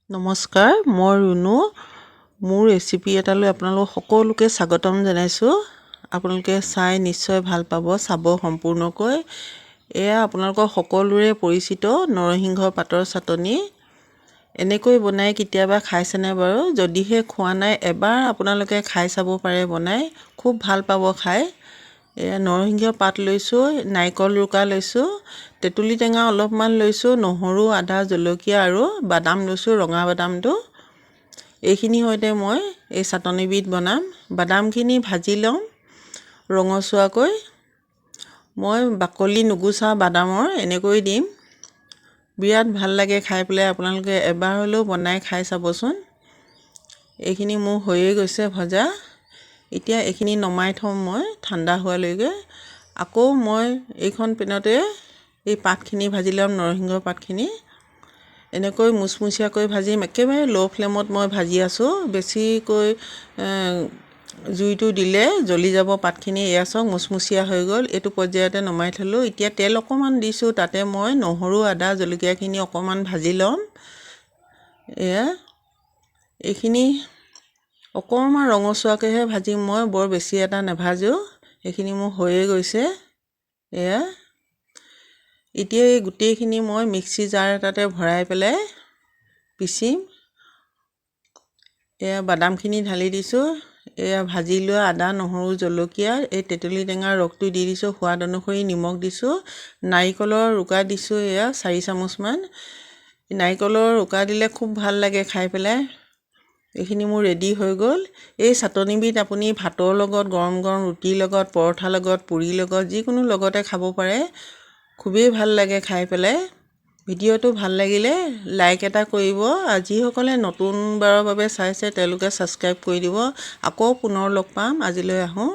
নমস্কাৰ, মই ৰুণু। মোৰ ৰেচিপি এটালৈ আপোনালোক সকলোকে স্বাগতম জনাইছোঁ। আপোনালোকে চাই নিশ্চয় ভাল পাব, চাব সম্পূৰ্ণকৈ। এয়া আপোনালোকৰ সকলোৰে পৰিচিত নৰসিংহ পাতৰ চাটনি। এনেকৈ বনাই কেতিয়াবা খাইছেনে বাৰু? যদিহে খোৱা নাই, এবাৰ আপোনালোকে খাই চাব পাৰে বনাই, খুব ভাল পাব খাই। এয়া নৰসিংহ পাত লৈছোঁ, নাৰিকল ৰুকা লৈছোঁ, তেঁতুলি টেঙা অলপমান লৈছোঁ, নহৰু, আদা, জলকীয়া আৰু বাদাম লৈছোঁ, ৰঙা বাদামটো। এইখিনি সৈতে মই এই চাটনিবিধ বনাম। বাদামখিনি ভাজি ল'ম ৰঙচুৱাকৈ। মই বাকলি নুগুচাওঁ বাদামৰ, এনেকৈ দিম। বিৰাট ভাল লাগে খাই পেলাই, আপোনালোকে এবাৰ হ'লেও বনাই খাই চাবচোন। এইখিনি মোৰ হৈয়ে গৈছে ভজা। এতিয়া এইখিনি নমাই থ'ম মই ঠাণ্ডা হোৱালৈকে। আকৌ মই এইখন পেনতে এই পাতখিনি ভাজি ল'ম, নৰসিংহ পাতখিনি। এনেকৈ মুচমুচীয়াকৈ ভাজিম। একেবাৰে ল' ফ্লেমত মই ভাজি আছোঁ। বেছিকৈ জুইটো দিলে জ্বলি যাব পাতখিনি। এয়া চাওক, মুচমুচীয়া হৈ গ'ল। এইটো পৰ্যায়তে নমাই থ'লোঁ। এতিয়া তেল অকণমান দিছোঁ, তাতে মই নহৰু, আদা, জলকীয়াখিনি অকণমান ভাজি ল'ম। এয়া এইখিনি অকণমান ৰঙচুৱাকৈহে ভাজিম মই, বৰ বেছি এটা নাভাজোঁ। সেইখিনি মোৰ হৈয়ে গৈছে। এয়া এতিয়া এই গোটেইখিনি মই মিক্সি জাৰ এটাতে ভৰাই পেলাই পিচিম। এয়া বাদামখিনি ঢালি দিছোঁ। এয়া ভাজি লোৱা আদা, নহৰু, জলকীয়া, এই তেঁতুলি টেঙাৰ ৰসটো দি দিছোঁ। সোৱাদ অনুসৰি নিমখ দিছোঁ। নাৰিকলৰ ৰুকা দিছোঁ এয়া 4 চামুচমান। নাৰিকলৰ ৰুকা দিলে খুব ভাল লাগে খাই পেলাই। এইখিনি মোৰ ৰেডি হৈ গ'ল। এই চাটনিবিধ আপুনি ভাতৰ লগত, গৰম গৰম ৰুটিৰ লগত, পৰঠাৰ লগত, পুৰিৰ লগত, যিকোনো লগতে খাব পাৰে। খুবেই ভাল লাগে খাই পেলাই। ভিডিঅ'টো ভাল লাগিলে লাইক এটা কৰিব আৰু যিসকলে নতুনবাৰৰ বাবে চাইছে, তেওঁলোকে ছাবস্ক্ৰাইব কৰি দিব। আকৌ পুনৰ লগ পাম, আজিলৈ আহোঁ।